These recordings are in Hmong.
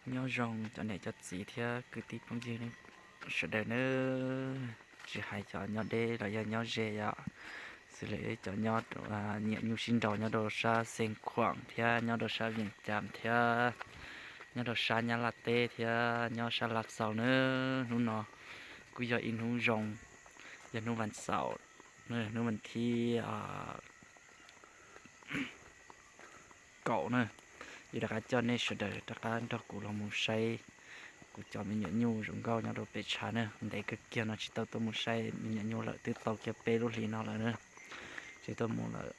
Nyob zoo cov niam cov txiv thiab kwv tij phooj ywg sawv daws nawb, tsis hais cov nyob deb los yog nyob ze yom, xws li cov nyob nyiam nyuj sib nraus nyob rau sab Xeev Khuam thiab nyob rau sab Vias Cas thiab nyob rau sab Nyab Laj teb thiab nyob sab Laj Xaus nawb. Hnub no kuj yog ib hnub zoo, yog hnub vas xaum, hnub vas thib kaum na, yuav rov qab coj nej sawv daws rov qab nrog kuv los mus saib kuv cov me nyuam nyuj zoo nkauj nyob rau pem tshav na. Ntev kawg kiag no tsis tau tuaj mus saib me nyuam nyuj lawm, twb tau kiag peb lub hlis no lawm na, tsis tuaj mus lawm.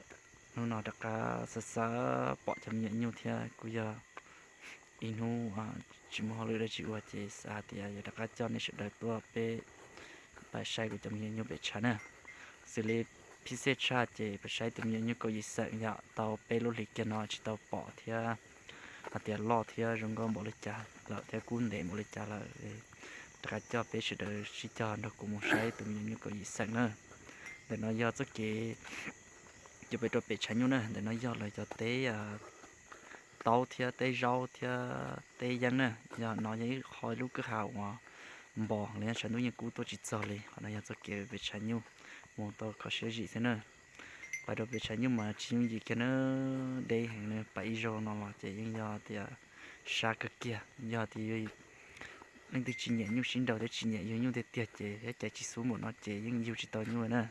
Hnub no rov qab xav xav pom cov me nyuam nyuj thiab kuj yog ib hnub tsis muaj hauj lwm dab tsi ua ces xav hais tias yuav rov qab coj nej sawv daws tuaj peb pais saib kuv cov me nyuam nyuj pem tshav na. Xws li phib xiab tshaj ces pais saib tus me nyuam nyuj kaum yim xeem yom, tau peb lub hlis kiag no tsis tau pom thiab hais tias loj thiab zoo nkauj npaum li cas lawm thiab kub ntev npaum li cas lawm. Rov qab coj peb sawv daws sib cog nrog kuv mus saib tus me nyuam nyuj kaum yim xeem na. Ntawm no yog txoj kev yuav pem rau pem tshav nyuj na. Ntawm no yog lawv cov teb taub thiab teb zaub thiab teb yeeb na. Yog no yog ib qho lub kwj ha uas npos li, tshav ntuj yeej kub tuaj tsis txog li. Qhov no yog txoj kev pem tshav nyuj mus tau kho siab zim xwb na. Pais rau pem tshav nyuj mas tsis yooj yim kiag na, deb heev na. Pais ib zaug no los ces yeej yog tias sab kawg kiag. Yog tias leej twg tsis nyiam nyuj sib nraus thiab tsis nyiam yug nyuj tiag tiag ces thiab cais tsis xub npaum no ces yeej yug tsis tau nyuj na.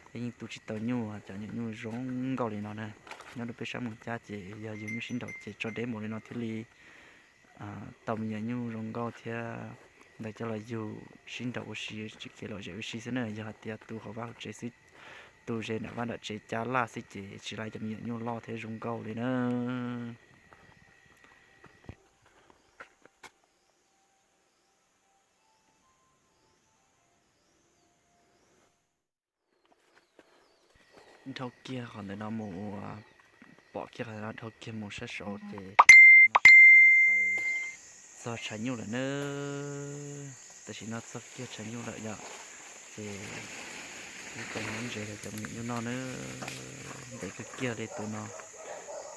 Thiab yeej tu tsis tau nyuj, cov nyuam nyuj zoo nkauj li no na. Nyob rau peb sab Moos Cab ces yog yug nyuj sib nraus ces tso deb npaum li no thiaj li tau me nyuam nyuj zoo nkauj thiab ntawd coj los yug sib nraus ua si tsis kev lom zem ua si xwb na. Yog hais tias tu hauv vaj hauv tsev xwb, tu ze nram vaj nram tsev cab laj xwb ces tsis laib cov me nyuam nyuj loj thiab zoo nkauj li na. Dhau kiag qhov ntawm no mus, pom kiag qhov ntawm no dhau kiag mus sab saud ces pais txog tshav nyuj lawm na. Tam sim no txog kiag tshav nyuj lawm yom, ces ib tau nyob ntses rau cov me nyuam nyuj noj na. Ntev kawg kiag li tus no,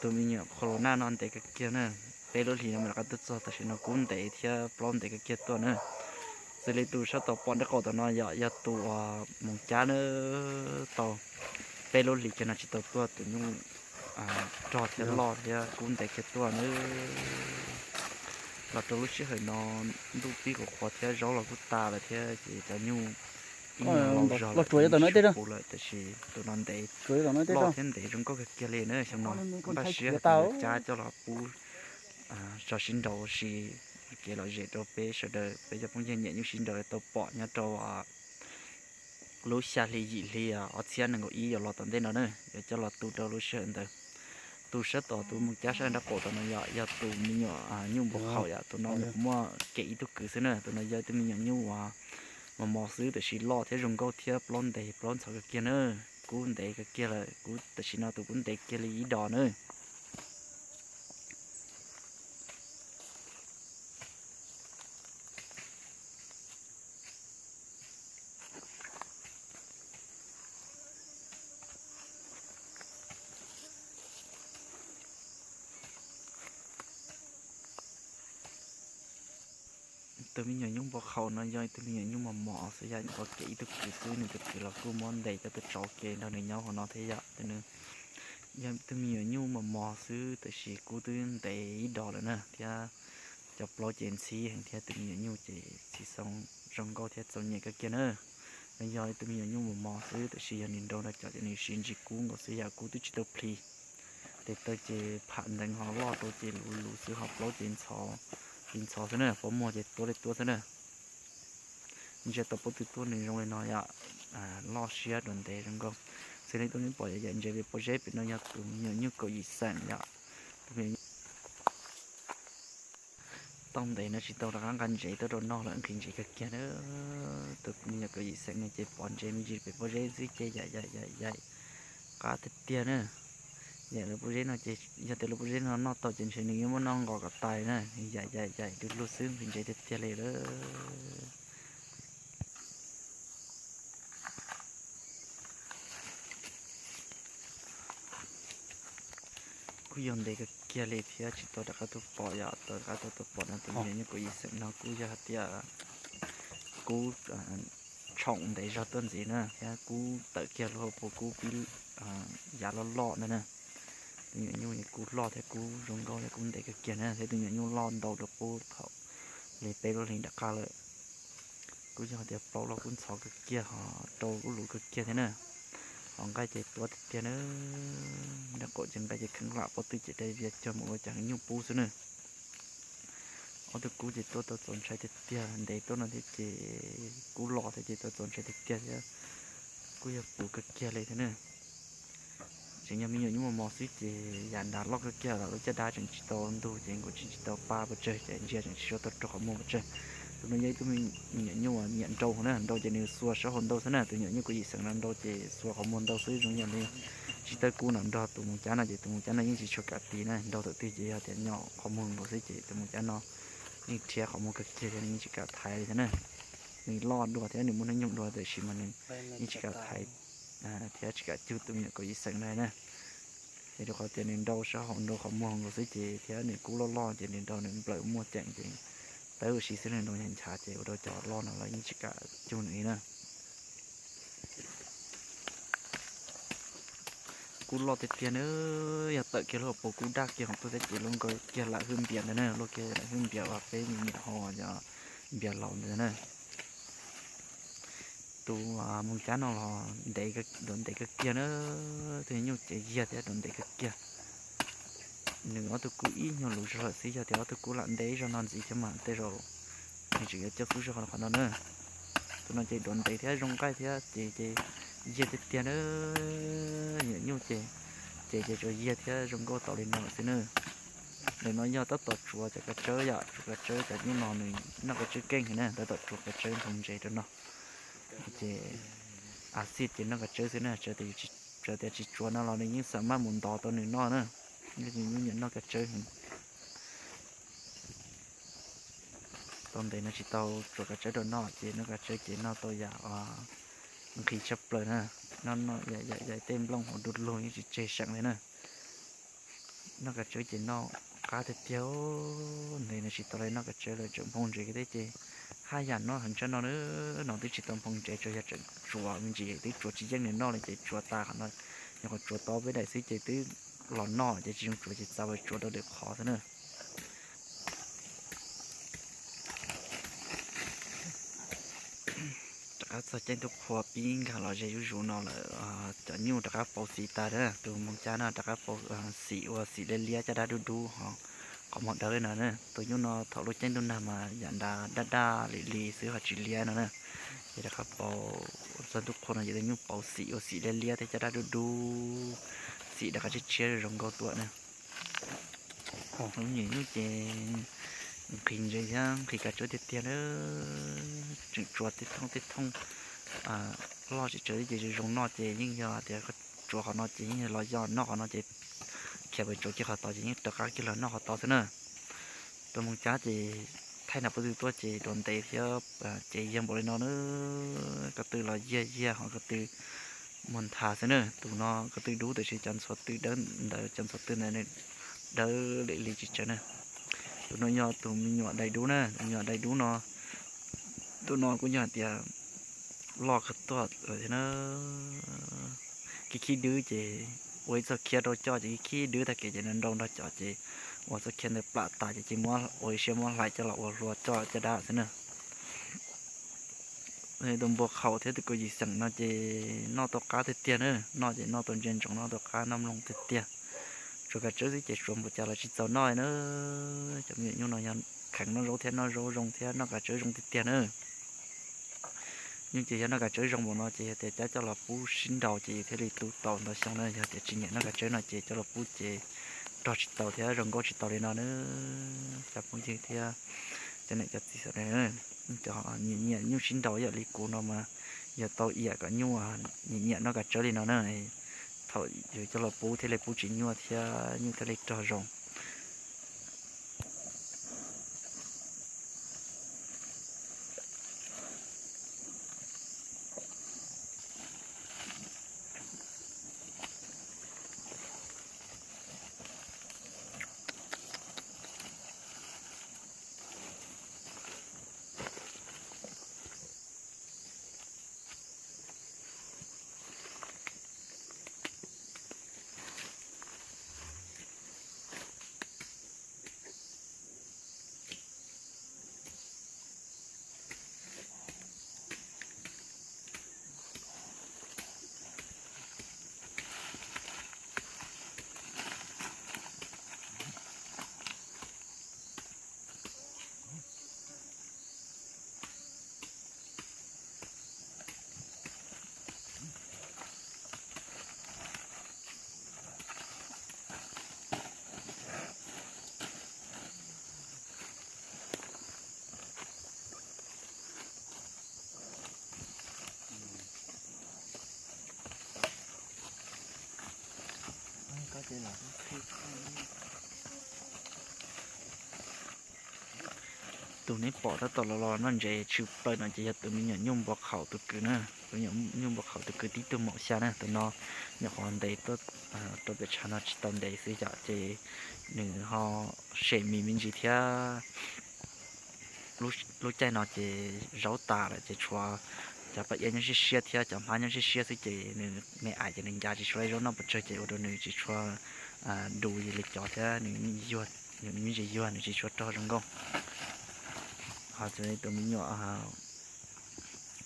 tus me nyuam qhua los naj no ntev kawg kiag na. Peb lub hlis no mas rov qab tuaj txog tam sim no kub ntev thiab plaub ntev kawg kiag tuaj na. Xws li tus sab tom pom nraub qaum tom no yom, yog tus uas Moos Cab na, tau peb lub hlis kiag no tsis tau tuaj, tus nyuj rog thiab loj thiab kub ntev kiag tuaj na. Los rau lub sij hawm no ntuj pib qhuav qhuav thiab zaub los kuj tas lawm thiab ces cov nyuj ib nyuag laus zog lawm, ib nyuag sib pus lawm, tab sis tus no ntev, loj thiab ntev zoo nkauj kawg kiag li na. Xyoo no npaj siab cab coj los pub tso sib nraus ua si, kev lom zem rau peb sawv daws, peb cov phooj ywg nyiam nyuj sib nraus tau pom nyob rau lub xya hli yim hli ob txhiab nees nkaum ib yuav los tom ntej no na, yuav coj los tu rau lub sij hawm ntawd. Tus sab tom tus Moos Cab sab nraub qaum tom no yog, yog tus me nyuam nyuj npua qhaum yom, tus no nws muaj kev ib tug kwv xwb na, tus no yog ib tug me nyuam nyuj uas mos mos xwb tab sis loj thiab zoo nkauj thiab plaub ntev plaub ntxhov kawg kiag na, kub ntev kawg kiag lawm, kub tam sim no tus kub ntev kiag li ib dos na. Tus me nyuam nyuj npua qhaum no yog ib tug me nyuam nyuj mos mos xwb yom, nyuam qhuav kev ib tug kwv xwb, nws tus kwv los kuj muab ntes coj tuaj tso ua ke nrog nws nyob hauv no thiab yom. Yog ib tug me nyuam nyuj mos mos xwb tab sis kub twb ntev ib dos lawm na thiab cov plaub ces ntxhib heev thiab tus me nyuam nyuj ces txi xoo zoo nkauj thiab txaus nyiam kawg kiag na. Nws yog ib tug me nyuam nyuj mos mos xwb tab sis yog nws nrau nrog cov ces nws siv ntsis kub nkaus xwb yom, kub twb tsis tau plis. Tes taw ces pham nteev ho loj rau ces luv luv xwb ho plaub ces ntxhov li ntxhov xwb na, pob muag ces tuab li tuab xwb na. Ntsia tau pob tw tuaj nws zoo li no yom, loj siab dua ntev zoo nkauj. Xws li tus nej pom yom, ntsia li pob zeb pem no yog tus me nyuam nyuj kaum yim xeem yom. Tau ntev no tsis tau rov qab nqa ntsev tuaj rau noj lawm, nqhis ntsev kawg kiag na. Tus me nyuam kaum yim xeem no ces pom ntsev me ntsis pem pob zeb xwb ces yaim yaim yaim yaim qab tiag tiag na. Yaim lawv pob zeb no ces yog tias lawv pob zeb no noj tau ces ntshe nws yuav muab noj nqos kom tas na, yaim yaim yaim du lug xwb, nqhis ntsev tiag tiag li lawm. Kuj yog ntev kawg kiag li thiab tsis tau rov qab tuaj pom, yog tau rov qab tau tuaj pom no tus me nyuam nyuj kaum yim xeem no kuj yog hais tias kub tshoom ntev zog tuaj ntxiv na thiab kub tawm kiag lub hauv paus kub pib yav loj loj ntawd na. Tus me nyuam nyuj kub loj thiab kub zoo nkauj thiab kub ntev kawg kiag na thiab tus me nyuam nyuj loj ntau dua qub thaum li peb lub hlis nram qab lawm. Kuj yog tias plaub los kub ntxhov kawg kiag ho rau kuj luv kawg kiag thiab na. Ho nqaij ces tuab tiag tiag na, nraub qaum ces nqaij ces kheev lam pob tw ces dai vias cuag mus ua cas nyuj pub xwb na. Ob tug kub ces tuaj tau txaus ntshai tiag tiag, ntev tuaj no thiab ces kub los thiab ces tau txaus ntshai tiag tiag thiab kuj yog puv kawg kiag li thiab na. Tseem yog me nyuam nyuj mos mos xwb ces yam nrad loj kawg kiag los lub caj dab tseem tsis tau ntug ces nkaus tseem tsis tau pa pes tsawg ces ntsia tseem tsis suav tau rau qhov muag pes tsawg. Tus no yog ib tug me nyuam nyuj nyiam nrau na, nrau ces nws xuas sab hauv ntau xwb na, tus me nyuam nyuj kaum yim xeem no nrau ces xuas qhov muag ntau xwb zoo yam li tsis tawb kub no nrog tus moos cab no ces tus moos cab no yeej tsis tshua kam tis na, nrau thaum twg ces yog tias nyom qhov muag nkaus xwb ces tus moos cab no yeej rhiab qhov muag kawg kiag thiab nws yeej tsis kam thaiv li thiab na. Nws loj dua thiab nws muaj hnub nyoog dua tiam sis mas nws yeej tsis kam thaiv thiab tsis kam cug tus me nyuam kaum yim xeem no na. Ces rau qhov tias nws nrau sab hauv nrau qhov muag nkaus xwb ces thiab nws kub loj loj ces nws nrau nws nplawm muaj ceem ces tawb ua si xwb, nws nrau nchav nchav ces ua rau cov loj no lawv yeej tsis kam cug nws li na. Kub loj tiag tiag na, yog tawm kiag lub hauv paus kub daj kiag hauv tuaj thiab ces luaj nkaus kiag lam hwj npias ntawd na, luaj kiag lam hwj npias uas peb nyiam ho yog npias laus ntawd na. Tus moos cab no los ntev, ntev kawg kiag na, tus nyuj ces yiag thiab ntev kawg kiag. Nws ob tug kub ib nyuag luv zog lawm xwb, yog tias ob tug kub lam ntev zog no ntxiv thiab mas tej zaum nws tseem yuav coj xub zog qhov no na. Tus no ces duav ntev thiab zoo nqaij thiab ces ces yiag tiag tiag na, nyuam nyuj ces ces ces tsuas yiag thiab zoo nkauj tau li no lawm xwb na. Ntawm no yog tab tom tsuav cov kav tsawb yom, tsuav kav tsawb cov nyuj no nws noj kav tsawb keej heev na, tab tom tsuav kav tsawb nphoo ntsev rau no. Ces a xij ces noj kav tsawb xwb na, tsuav tias tsis tsuav no los nws yeej xam maj mus ntov tau nws noj na. Nyuj nyiam noj kav tsawb heev. Tau ntev no tsis tau tsuav kav tsawb rau noj ces noj kav tsawb ces noj tau yam nqhis tshaj plaws na. Noj noj yam tej nplooj hauv du lug yeej tsis tseg seem li na. Noj kav tsawb ces noj qab tiag tiag. Ntev no tsis tau li noj kav tsawb lawm, tseem nphoo ntsev thiab ces haj yam noj heev tshaj no na. No twb tsis tau nphoo ntsev, tsuas yog tseem tsuav me ntsis twb tsuav tsis yeej nws noj li ces tsuav tas qhov no, nyuam qhuav tsuav tau peb daim xwb ces twb los noj ces tsis zoo tsuav ces txav ua tsuav rau lwm qhov xwb na. Rov qab txog ceeb tub qhua pib nkag los ze zuj zus no lawm, cov nyuj rov qab pauv xim tas, tus moos cab no rov qab pauv xim ua xim liab liab caj dab dub dub ho qhov muag dawb no na. Tus nyuj no thaum lub ceeb ntuj nag mas yam nrad daj daj li li xwb ho tsis liab no na. Ces rov qab pauv txog tub qhua no ces tus nyuj pauv xim ua xim liab liab thiab caj dab dub dub, xim rov qab tshiab tshiab zoo nkauj tuaj na. Lub nyuam nyuj ces nqhis ntsev thiab nqhis kav tsawb tiag tiag na, tseem tsuav tej thooj tej thooj loj tsis tsawg li ces zoo zoo noj ces yeej yog tias tsuav qhov no ces yeej los yog noj qhov no ces khiav pem tsuav kiag qhov tod ces yeej rov qab kiag los noj qhov tod xwb na. Tus moos cab ces thaij nram pov tw tuaj ces duav ntev thiab ces yiag npaum li no na, ko tw los yiag yiag ho ko tw muag nthav xwb na. Tus no ko tw dub tiam sis cov ntxhuav tw dawb ntawd, cov ntxhuav tw ntawd nws dawb li li tsis tsawg na. Tus no yog tus me nyuam dais dub na, tus me nyuam dais dub no, tus no kuj yog hais tias loj kawg tuaj thiab na. Khib khib dwb ces ua ib txoj khiab rau coj ces khib khib dwb tag kev ces nrau nrog cov ces ua txoj khiab ntawd plam tas ces cia li ua ib siab muab hlais coj los ua hlua coj caj dab xwb na. Tus npua khaum thiab tus kaum yim xeem no ces noj tau qab tiag tiag na, noj ces noj tau ntsia ntsoov noj tau qab noj mloog tiag tiag. Tsuav kav tsawb xwb ces tsuav npaum cas los tsis txaus noj na. Cov me nyuam nyuj no yog kheev noj zaub thiab noj zaub zoo thiab noj kav tsawb zoo tiag tiag na. Nyuj ces yog noj kav tsawb zoo npaum no ces yog tias cab coj los pub sib nraus ces thiaj li tu tau ntau xyoo na, yog tias tsis nyiam noj kav tsawb no ces coj los pub ces rog tsis tau thiab zoo nkauj tsis tau li no na. Cov phooj ywg thiab cov niam cov txiv sawv daws, cov nyiam nyiam nyuj sib nraus ib yam li kuv no mas yog tau ib yam kom nyuj nyiam nyiam noj kav tsawb li no na. Thaum yus coj los pub thiaj li pub tsis nyuaj thiab nyuj thiaj li rog zoo. Tus neb pom tab tom los los noj ntses tshwm plaws no ces yog tus me nyuam nyuj npua qhaum tus kwv na, tus nyuam nyuj npua qhaum tus kwv tib tug maum xya na, tus no nyuam qhuav ntes tuaj rau pem tshav no tsis tau ntev xwb yom, ces nws ho sem mis me ntsis thiab lub caij no ces zaub tas lawm ces tshuav cov paj iab nyob siab siab thiab cov hmab nyob siab siab xwb ces nws me ais ces nws ncav tsis tshua zaub noj pes tsawg ces ua rau nws tsis tshua du li cov thiab nws me ntsis yuag nws tsis tshua rog zoo nkauj. Ho tus me nyuam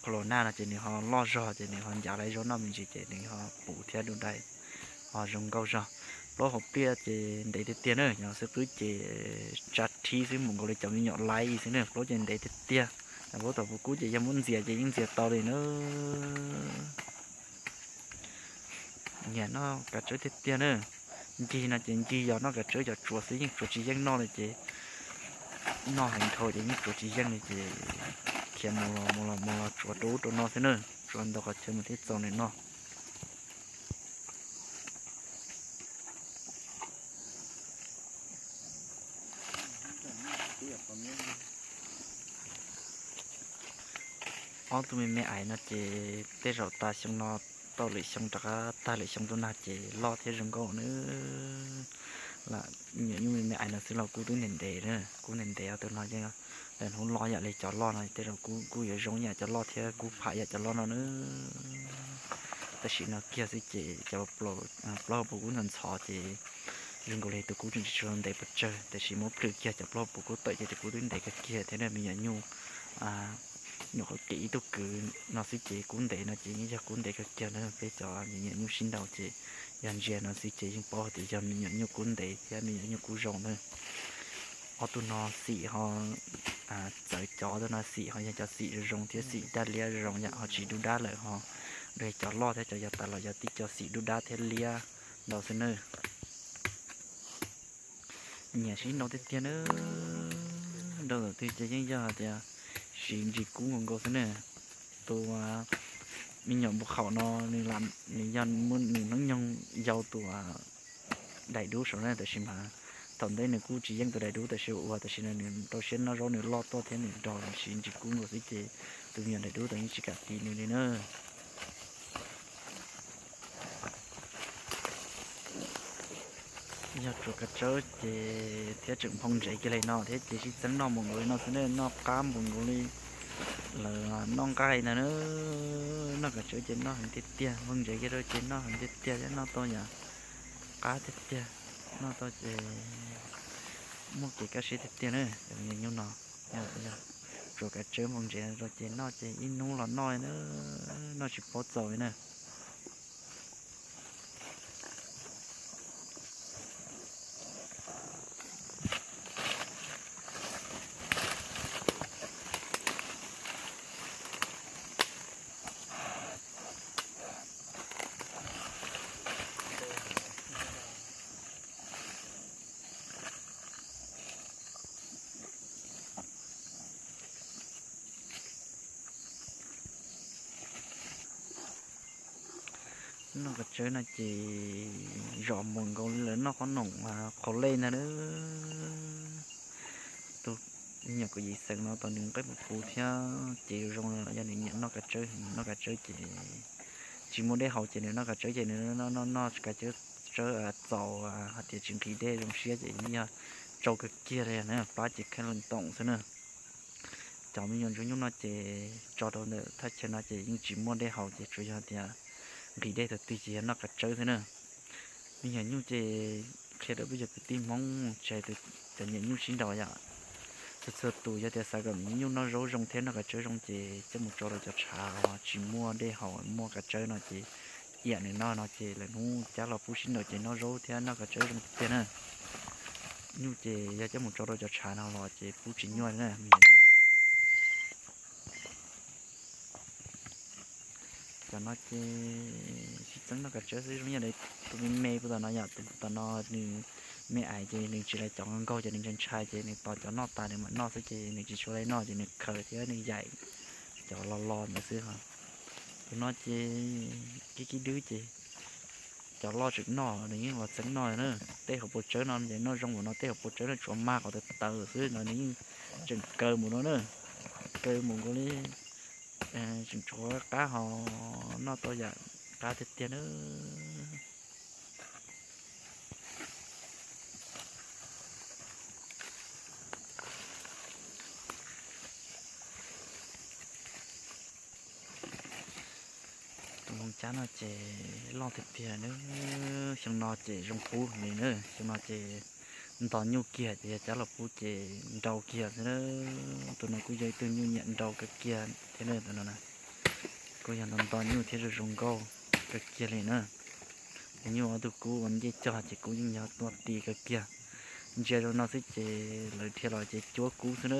qhov los nag no ces nws ho loj zog ces nws ho ncav lawv zaub noj me ntsis ces nws ho puv thiab du dais ho zoo nkauj zog. Plaub hauv pliaj ces ntev tiag tiag na, yog xwb qwb ces tsa rhib xwb mus nkaus li cov me nyuam laib xwb na, plaub ces ntev tiag tiag. Plaub tom puv kub ces yog muab ntxias ces yeej ntxias tau li na. Nyiam noj kav tsawb tiag tiag na. Ncig no ces ncig yog noj kav tsawb cov tsuas xwb yeej tsuas tsis yeej noj li ces noj heev dhau ces yeej tsuas tsis yeej li ces khiav mus los mus los mus los tsuas rau ub rau no xwb na, tsuas ntau qhov chaw mus thiab txaus nws noj. Ob tug me me ais no ces tej zaum tas xyoo no tau lwm xyoo rov qab tag lwm xyoo tuaj nag ces loj thiab zoo nkauj na. Lam nyuam nyuj me me ais no xwb los kub twb ntev ntev na, kub ntev ntev ob tug no yeej lawm hnub loj yam li cov loj no tej zaum kub yuav zoo yam cov loj thiab kub pham yam cov loj no na. Tam sim no kiag xwb ces cov plaub hau puv kub ntxhov ntxhov ces zoo nkaus li tus kub tseem tsis tshua ntev pes tsawg, tiam sis muab plhws kiag cov plaub hau puv kub tawm ces tus kub twb ntev kawg kiag thiab na me nyuam nyuj. Nyuam qhuav kev ib tug kwv no xwb ces kub ntev no ces yeej yog kub ntev kawg kiag na. Peb cov me nyuam nyuj sib nraus ces yog ntsia no xwb ces yeej paub tias yog me nyuam nyuj kub ntev thiab me nyuam nyuj kub zoo na. Ob tug no xim ho txawv cov, ob tug no xim ho yog cov xim zoo zoo thiab xim daj liab zoo zoo yam ho tsis dub dab lawm ho. Cov loj thiab cov yog tas los yog tib co xim dub dab thiab liab ntau xwb na. Nyiam sib nraus tiag tiag na. Nraus thaum twg ces yeej yog hais tias siv ntsis kub nkaus nkaus xwb na. Tus me nyuam npua qhaum no nws yog muaj nws hnub nyoog yau tus daim dub saum na, tab sis mas thaum ntej nws kuj tsis yeej tus daim dub tab sis ua ua tam sim no nws rau siab noj zaub nws loj tuaj thiab nws nraus nws siv ntsis kub nkaus xwb ces tus me nyuam daim dub ntawd yeej tsis kam tiv nws li na. Yog tsuas kav tsawb ces thiab tseem nphoo ntsev kiag li no thiab ces sib txeeb noj mus nkaus li no xwb ne, noj qab mus nkaus li lawv noj nqaij ntag na. Noj kav tsawb ces noj heev tiag tiag, nphoo ntsev kiag rau ces noj heev tiag tiag thiab noj tau yam qab tiag tiag, noj tau ces muaj kev kaj siab tiag tiag na. Cov me nyuam nyuj no yog tsuas kav tsawb nphoo ntsev rau ces noj ces ib hnub los noj na, noj tsis paub txaus li na. Noj kav tsawb no ces zom mus nkaus li lawv noj qhob noom qhau lej ntag na. Tus me nyuam kuv yim xeem no tau nws nqaij puv puv thiab ces zoo los yog nws nyiam noj kav tsawb, nws noj kav tsawb ces tsis muaj dej haus ces nws noj kav tsawb ces nws noj noj kav tsawb, tsawb txaus hais tias tsis nqhis dej zoo siab ces yeej yog tsau kawg kiag li na, plab ces kheej leej toom xwb na. Cov me nyuam ntsuag nyuj no ces tso rau ntawm thaj chaw no ces yeej tsis muaj dej haus ces tsuas yog tias nqhis dej thaum twg ces yog noj kav tsawb xwb na. Me nyuam nyuj ces qhia rau peb cov kwv tij Hmoob tsis hais cov me nyuam nyuj sib nraus yom, txhua txhua tus yog tias xav kom me nyuam nyuj noj zaub zoo thiab noj kav tsawb zoo ces coj mus tso rau cov tshav uas tsis muaj dej haus muaj kav tsawb no ces iam nws noj no ces lawv hnub cab los pub sib nraus ces noj zaub thiab noj kav tsawb zoo tiag tiag na. Nyuj ces yog coj mus tso rau cov tshav no los ces pub tsis nyuaj na. Cov no ces sib txeeb noj kav tsawb xwb, zoo yam li tus me me puag tom no yom, tus tom no nws me ais ces nws tsis lais cov nkaug ces nws ntshai ntshai ces nws tos cov noj tas nws mam noj xwb ces nws tsis tshua lais noj ces nws khaws thiab nws yaim cov los los ntawd xwb. Tus no ces kib kib dwb ces Cov loj tseem noj, nws yeej los txeeb noj na. Tej hauv paus tsawb no ces noj zoo npaum no, tej hauv paus tsawb no tsuas mag qhov tawv tawv xwb no, nws yeej tseem kaw mus no na. Kaw mus nkaus li, tseem tshuav qab ho noj tau yam qab tiag tiag na. Tus hmoov cab no ces loj tiag tiag na. Xyoo no ces zoo pub li na, xyoo no ces nto nyuj kiag ces yog cab los pub ces nrau kiag xwb na. Tus no kuj yog ib tug nyuj nyiam nrau kawg kiag thiab na, tus no na. Kuj yog nto nto nyuj thiab zoo zoo nkauj kawg kiag li na. Tus nyuj ob tug kub ua ncej cog ces kub yeej yog tuaj ti kawg kiag. Ntsia zoo no xwb ces lawv dhia los ces cuab kub xwb na,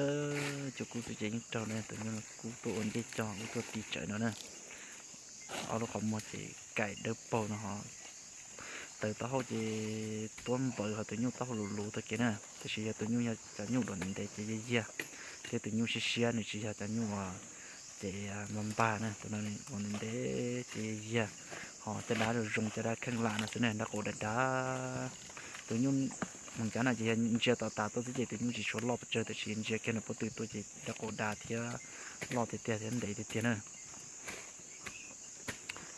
cuab kub xwb ces yeej raug na. Tus nyuj no kub tuaj ua ncej cog, kub tuaj ti tsawv no na. Ob lub qhov muag ces kaim dawb paug no ho tawv taub hau ces tuab npawv, ho tus nyuj taub hau luv luv tag kiag na. Tab sis yog tus nyuj yog cov nyuj uas ntev ntev ces yiag yiag, thiab tus nyuj siab siab, nws tsis yog cov nyuj uas ces npag npag na. Tus no uas ntev ntev ces yiag yiag, ho caj dab zoo zoo, caj dab kheej lam no xwb na, nrab qaum dav dav. Tus nyuj hmoov cab no ces yog ntsia tom tas tuaj xwb ces tus nyuj tsis tshua loj pes tsawg, tab sis ntsia kiag nws pob tw tuaj ces nrab qaum dav thiab loj tiag tiag thiab ntev tiag tiag na.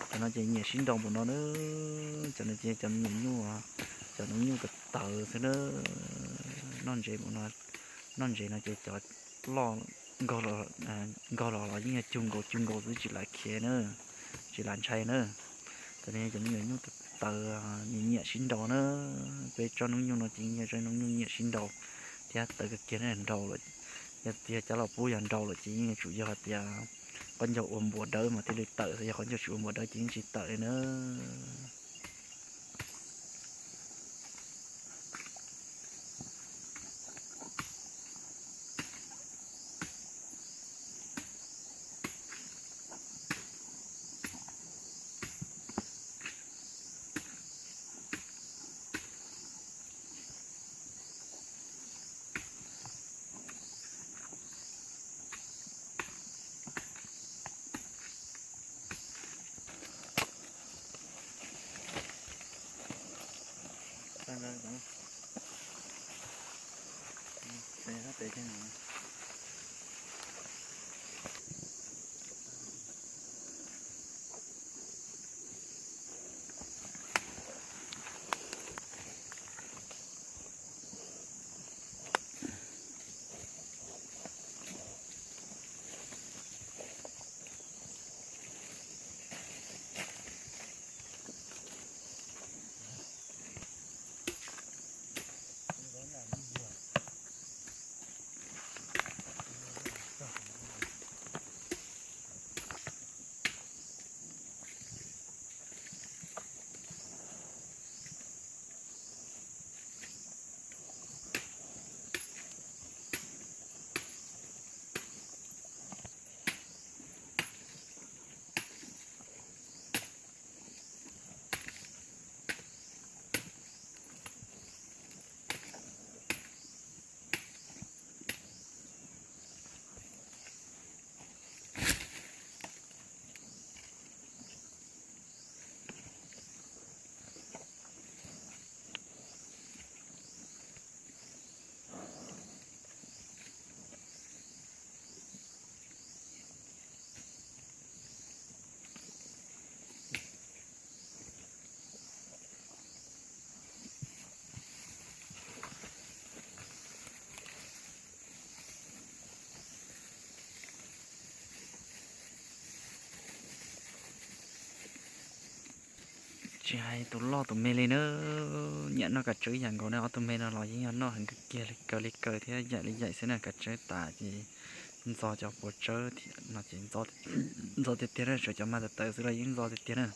Cov no ces nyiam sib nraus npaum no na, cov no ces cov me nyuam nyuj, cov noob nyuj tawv tawv xwb na. Noj ntsev npaum no, noj ntsev no ces cov loj nkaug los los yeej yog cug nkaus cug nkaus xwb, tsis lam khiav na, tsis lam ntshai na. Cov no cov me nyuam nyuj tawv tawv, nyiam nyiam sib nraus na. Peb tsob noob nyuj no ces yeej yog tsob noob nyuj nyiam sib nraus thiab tawv kawg kiag na. Nraus lawm, yog tias cab los pub yog nraus lawm ces yeej yuav tsum yog hais tias qaub ncaug ua npuas dawb mas thiaj li tawm, yog qaub ncaug tsis ua npuas dawb ces yeej tsis tawm li na. Tsis hais tus loj tus me li na, nyiam noj kav tsawb ib yam nkaus ne. Ob tug me no los yeej yog noj heev kawg kiag li, kaw li kaw thiab yaim li yaim xwb na. Kav tsawb tas ces ntxo cov puas tsawb no ces ntxo tiag tiag na, tsuas cov mag tawv tawv xwb los yeej ntxo tiag tiag na.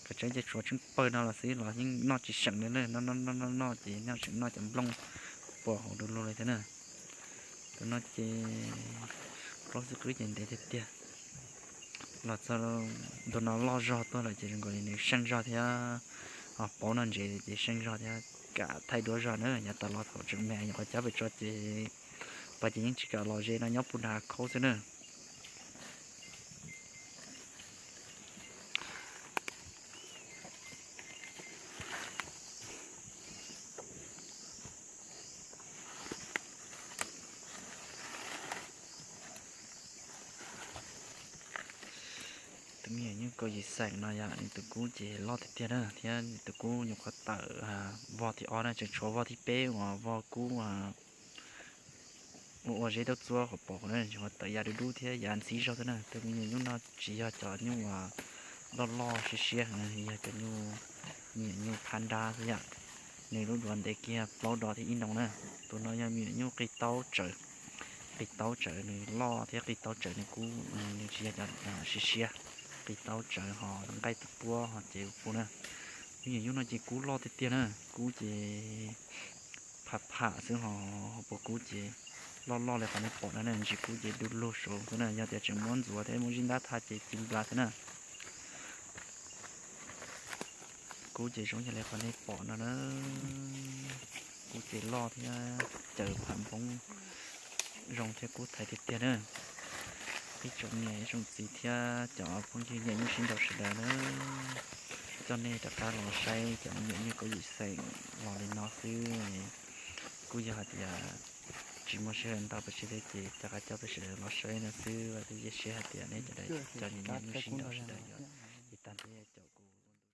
Kav tsawb ces tshuav tsheej pawg no los xwb los yeej noj tsis seem li na, noj noj noj noj ces noj tseem noj cov nplooj puas hauv du lug li thiab na. Tus no ces plaub xib qwb ces ntev tiag tiag. Los txog ntu no loj zog tuaj lawm ces zoo nkaus li nws seej zog thiab, ho paub noj ntsev ces seej zog thiab, kam thaij duab zog na. Yav tas los thaum tseem me nyuam qhuav cab pem tso ces pab ces yeej tsis kam los ze no, nyob puag nram khaub xwb na. Kaum yim xeem no yog nws tus kub ces loj tiag tiag na, thiab nws tus kub nyuam qhuav tawm vog thib ob na, tseem tshuav vog thib peb uas vog kub ua ua zeb dawb txuab qhov pom na, nyuam qhuav tawm yav dub dub thiab yav ntxhib zog xwb na. Tus me nyuam nyuj no tsis yog cov nyuj loj loj siab siab, yog cov nyuj, me nyuam nyuj phab nrab xwb yom. Nws lub duav ntev kiag plaub dos thiab ib noo na. Tus no yog me nyuam nyuj qi taub tsawv, qi taub tsawv nws loj thiab qi taub tsawv nws kub, nws tsis yog cov siab siab, qi taub tsawv ho nqaij puab ho cev puab na. Me nyuam nyuj no ces kub loj tiag tiag na, kub ces pham pham xwb ho, ho puas kub ces loj loj li qhov nej pom no na, ntsis kub ces du lug saud xwb na, yog tias tseem muab ntxuav thiab muab zib ntab thaj ces ci nplas xwb na. Kub ces zoo yog li qhov nej pom no na, kub ces loj thiab caws pham npoob zoo thiab kub thaiv tiag tiag na. Ib tsoom niam ib tsoom txiv thiab cov phooj ywg nyiam nyuj sib nraus sawv daws na, coj nej rov qab los saib cov me nyuam nyuj kaum yim xeem los li no xwb. Kuj yog hais tias tsis muaj sij hawm ntau pes tsawg thiab ces rov qab coj peb sawv daws los saib no xwb, vam thiab cia siab hais tias nej cov me nyuam nyuj sib nraus sawv daws yuav